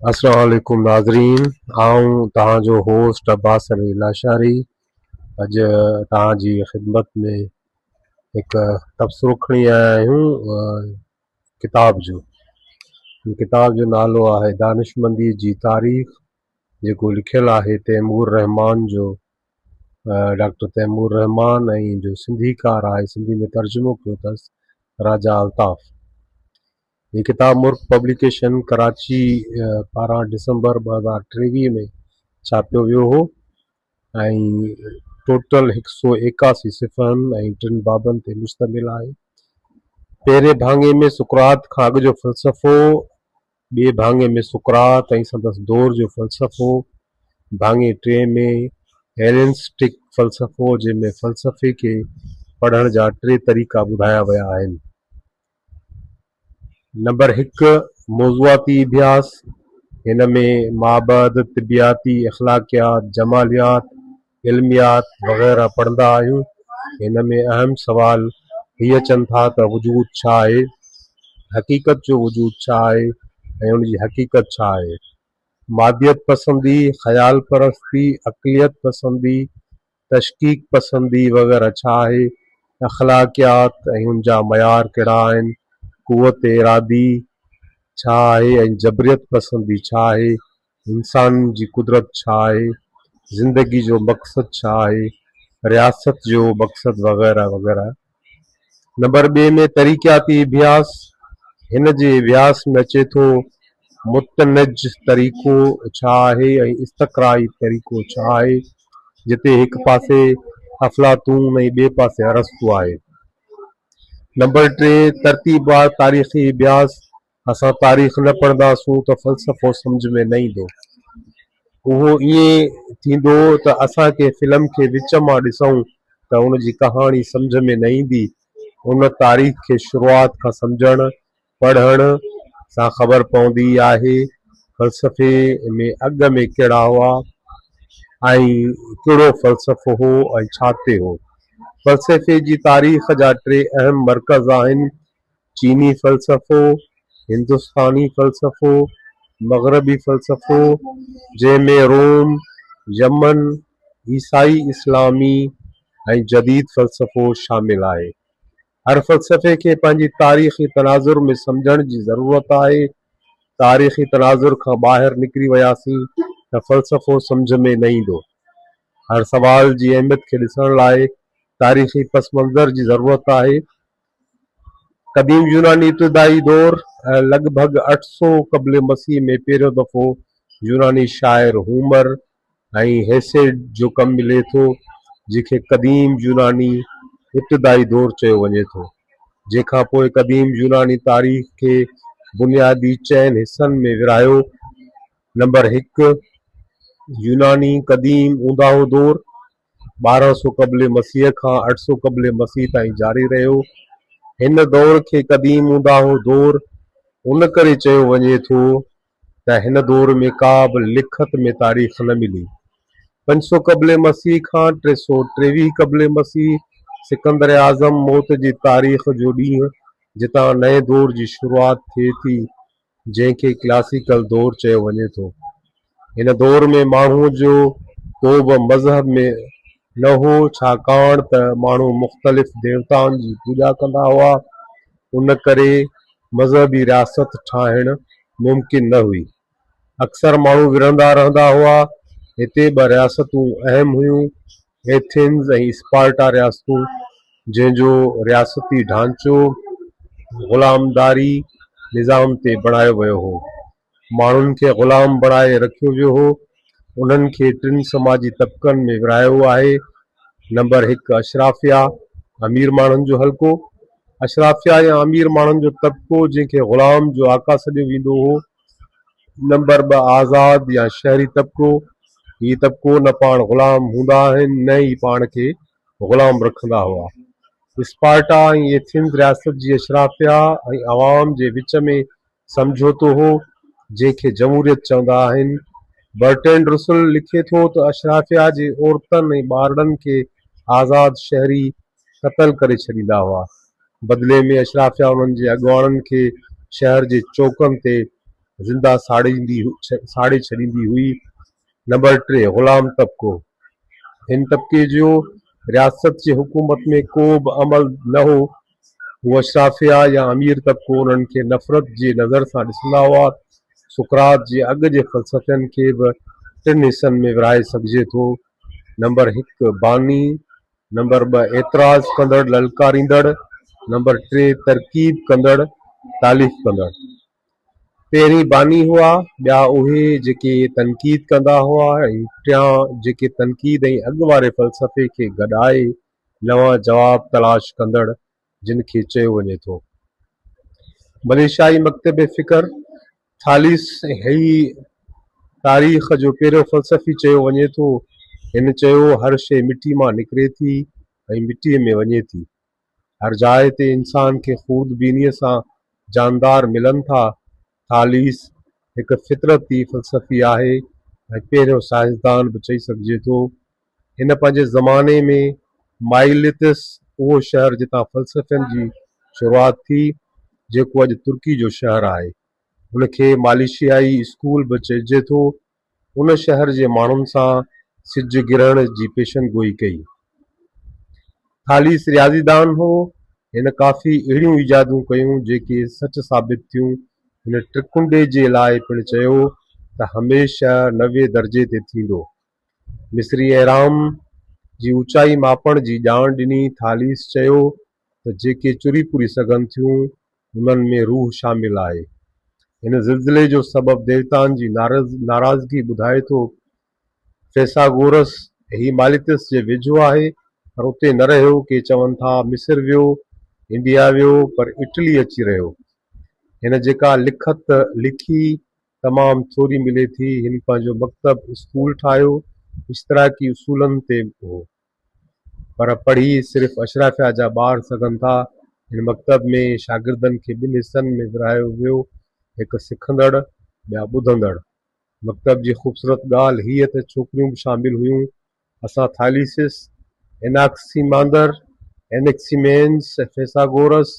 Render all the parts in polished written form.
السلام عليڪم ناظرين آئون توهان جو هوسٽ عباس علي لاشاري اڄ توهان جي خدمت ۾ هڪ تبصرو کڻي آيا آهيون ڪتاب جو ڪتاب جو نالو آهي دانشمندي جي تاريخ جيڪو لکيل آهي تيمور رحمان جو ڊاڪٽر تيمور رحمان ۽ جو سنڌيڪار آهي سنڌي ۾ ترجمو ڪيو اٿس راجا الطاف هي ڪتاب مرڪ پبليڪيشن ڪراچي پاران ڊسمبر 2023 ۾ ڇاپيو ويو هو ۽ ٽوٽل هڪ سو ايڪاسي صفحن ۽ ٽن بابن تي مشتمل آهي. پهرين ڀاڱي ۾ سقراط کان اڳ جو فلسفو، ٻئي ڀاڱي ۾ سقراط ۽ سندس دور جو فلسفو، ڀاڱي ٽئين ۾ هيلينسٽڪ فلسفو جنهن ۾ فلسفي کي پڙهڻ جا ٽي طريقا ٻڌايا ويا آهن. نمبر هڪ، موضوعاتي اڀياس، هن ۾ مابعد طبعياتي، اخلاقيات، جماليات، علميات وغيره پڙهندا آهيون. هن ۾ اهم سوال هي اچن ٿا ته وجود ڇا آهي؟ حقيقت جو وجود ڇا آهي ۽ ان جي حقيقت ڇا آهي؟ ماديت پسندي، خيال پرستي، عقليت پسندي، تشڪيڪ پسندي وغيره ڇا آهي؟ اخلاقيات ۽ ان جا معيار ڪهڙا آهن؟ قوت ارادي ڇا آهي ۽ جبريت پسندي ڇا آهي؟ انسان جي قدرت ڇا آهي؟ زندگي جو مقصد ڇا آهي؟ رياست جو مقصد وغيره وغيره. نمبر ٻئي ۾ طريقياتي اڀياس، هن جي اڀياس ۾ اچي ٿو متنج طريقو ڇا آهي ۽ استقرائي طريقو ڇا آهي، جتي هڪ پاسي افلاطون ۽ ٻئي پاسي ارسطو آهي. نمبر ٽي ترتيبوار تاريخي اڀياس، اسان تاريخ نه پڙهنداسون ته فلسفو سمجهه ۾ نه ايندو. اهو ائين ٿيندو ته اسان ڪنهن فلم کي وچ مان ڏسون ته ان جي ڪهاڻي سمجهه ۾ نه ايندي. ان تاريخ کي شروعات کان سمجهڻ، پڙهڻ، سان خبر پوندي آهي فلسفي ۾ اڳ ۾ ڪهڙا هئا ۽ ڪهڙو فلسفو هو ۽ ڇا تي هو. فلسفي جي تاريخ جا ٽي اهم مرڪز آهن، چيني فلسفو، هندستاني فلسفو، مغربي فلسفو، جنهن ۾ روم، يمن، عيسائي اسلامي ۽ جديد فلسفو شامل آهي. هر فلسفي کي پنهنجي تاريخي تناظر ۾ سمجهڻ جي ضرورت آهي. تاريخي تناظر کان ٻاهر نڪري وياسين ته فلسفو سمجهه ۾ نه ايندو. هر سوال جي اهميت کي ڏسڻ لاء تاريخي پس منظر جي ضرورت آهي. قديم يوناني ابتدائي دور، لڳ ڀڳ 800 قبل مسيح ۾ پهريون دفعو يوناني شاعر هومر ۽ هيسيڊ جو ڪم ملي ٿو، جنهن کي قديم يوناني ابتدائي دور چيو وڃي ٿو، جنهن کان پوء قديم يوناني تاريخ کي بنيادي چئن حصن ۾ ورهايو، نمبر هڪ، يوناني قديم اونداهو دور، 1200 قبل مسيح کان 800 قبل مسيح تائين جاري رهيو. هن دور کي قديم اونداهو دور ان ڪري چيو وڃي ٿو ته هن دور ۾ ڪا به لکت ۾ تاريخ نه ملي. 500 قبل مسيح کان 323 قبل مسيح سڪندر اعظم موت جي تاريخ جو ڏينهن جتان نئين دور جي شروعات ٿئي ٿي جنهن کي ڪلاسيڪل دور چيو وڃي ٿو. هن دور ۾ ماڻهوء جو ڪو به مذهب ۾ نه هو ڇاڪاڻ ته ماڻهو مختلف ديوتائن جي پوڄا ڪندا هئا ان ڪري مذهبي رياست ٺاهڻ ممڪن نه هئي. اڪثر ماڻهو ورهندا رهندا هئا. هتي ٻه رياستون اهم هيون، ايٿنز ۽ اسپارٽا رياستون، جنهن جو رياستي ڍانچو غلامداري نظام تي بڻايو ويو هو. ماڻهن کي غلام بڻائي رکيو ويو هو. انهن کي ٽن سماجي طبقن ۾ ورهايو آهي. نمبر هڪ اشرافيه، امير ماڻهن جو حلقو. اشرافيه يا امير ماڻهن جو طبقو جنهن کي غلام جو آقا سڏيو ويندو هو. نمبر ٻه آزاد يا شهري طبقو، هي طبقو نه پاڻ غلام هوندا آهن نه ئي پاڻ کي غلام رکندا هئا. اسپارٽا ۽ ايٿنز رياست جي اشرافيه ۽ عوام جي وچ ۾ سمجهوتو هو، جنهن کي جمهوريت چوندا آهن. برٽرينڊ رسل لکي ٿو ته اشرافيه جي عورتن ۽ ٻارڙن کي آزاد شهري قتل ڪري ڇڏيندا هئا. بدلي ۾ اشرافيه انهن جي اڳواڻن کي شهر جي چوڪن تي زنده ساڙيندي ساڙي ڇڏيندي هئي. نمبر 3، غلام طبقو، هن طبقي جو رياست جي حڪومت ۾ ڪو به عمل نه هو. هو اشرافيه يا امير طبقو انهن کي نفرت جي نظر سان ڏسندا هئا. سقراط جي اڳ جي فلسفين کي به ٽن حصن ۾ ورهائي سگهجي ٿو. نمبر 1، باني، نمبر 2، اعتراض ڪندڙ للڪاريندڙ، نمبر 3، ترڪيب ڪندڙ تاليف ڪندڙ. پهرين باني هئا، ٻيا اهي جيڪي تنقيد ڪندا هئا ۽ ٽيان جيڪي تنقيد ۽ اڳ واري فلسفي کي گڏائي نوان جواب تلاش ڪندڙ جن کي چيو وڃي ٿو. مليشيائي مڪتب فڪر، ٿاليس هي تاريخ جو پهريون فلسفي چيو وڃي ٿو. هن چيو هر شيء مٽي مان نڪري ٿي ۽ مٽيء ۾ وڃي ٿي. هر جاء تي انسان کي خوردبينيء سان جاندار ملن ٿا. ٿاليس هڪ فطرتي فلسفي آهي ۽ پهريون سائنسدان به چئي سگهجي ٿو. هن پنهنجي زماني ۾ مائليتس، اهو شهر جتان فلسفين جي شروعات ٿي، جيڪو اڄ ترڪي جو شهر آهي. ان کي ماليشيائي اسڪول به چئجي ٿو. ان شهر جي ماڻهن سان سج گرهڻ جي پيشن گوئي ڪئي. ٿاليس رياضيدان هو. هن ڪافي اهڙيون ايجادون ڪيون جيڪي سچ ثابت ٿيون. هن ٽرڪنڊي جي لاء پڻ چيو ته هميشه 90 درجي تي ٿيندو. مصري اهرام جي اوچائي ماپڻ جي ڄاڻ ڏني. ٿاليس چيو ته جيڪي چري پوري سگهن ٿيون انهن ۾ روح شامل آهي. هن زلزلي جو سبب ديوتائن جي ناراضگي ٻڌائي ٿو. فيثاغورث، هي ماليتس جي ويجهو آهي، پر اتي نه رهيو، ڪي چون ٿا مصر ويو، انڊيا ويو، پر اٽلي اچي رهيو. هن جيڪا لکت لکي، تمام ٿوري ملي ٿي. هن پنهنجو مڪتب، اسڪول، ٺاهيو، اشتراڪي اصولن تي هو. پر پڙهي صرف اشرافيه جا ٻار سگهن ٿا. هن مڪتب ۾ شاگردن کي ٻن حصن ۾ ورهايو ويو، هڪ سکندڙ، ٻيا ٻڌندڙ. مڪتب جي خوبصورت ڳالهه هيء ته ڇوڪريون به شامل هيون. اسان ٿاليسس، اناڪسيماندر، Anaximenes، فيثاغورس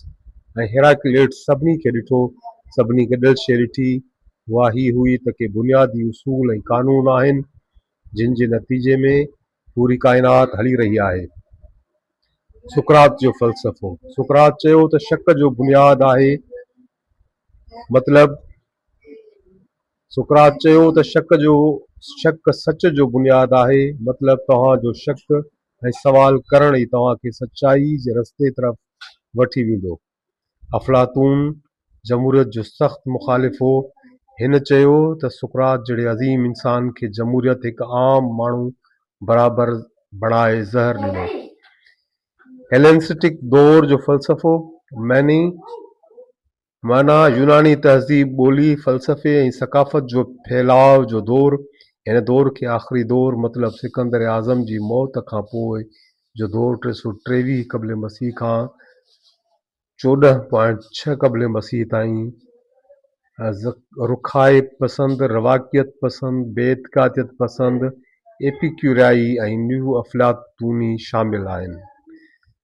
۽ هيراڪليٽس سڀني کي ڏٺو، سڀني گڏيل شيء ڏٺي، اها هيء هئي ته ڪي بنيادي اصول ۽ قانون آهن، جن جي نتيجي ۾ پوري ڪائنات هلي رهي آهي. سقراط جو فلسفو، سقراط چيو ته شڪ جو بنياد آهي مطلب سقراط چيو ته شڪ جو شڪ سچ جو بنياد آهي مطلب توهان جو شڪ ۽ سوال ڪرڻ ئي توهان کي سچائي جي رستي طرف وٺي ويندو. افلاطون جمهوريت جو سخت مخالف هو. هن چيو ته سقراط جهڙي عظيم انسان کي جمهوريت هڪ عام ماڻهو برابر بڻائي زهر ڏنو. هيلينسٽڪ دور جو فلسفو، معني، معنيٰ يوناني تهذيب، ٻولي، فلسفي ۽ ثقافت جو ڦهلاء جو دور. هن دور کي آخري دور مطلب سڪندر اعظم جي موت کان پوء جو دور 323 قبل مسيح کان 14.6 قبل مسيح تائين رخائي پسند، رواقيت پسند، بي اعتقاديت پسند، ايپيڪيوريائي ۽ نيو افلاطوني شامل آهن.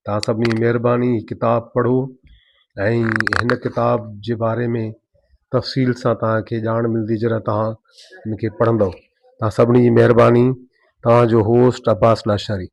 توهان سڀني جي مهرباني هي ڪتاب پڙهو ۽ هن ڪتاب جي باري ۾ تفصيل سان توهان کي ڄاڻ ملندي جڏهن توهان هن کي پڙهندؤ. توهان سڀني جي مهرباني. توهان جو هوسٽ عباس لاشاري.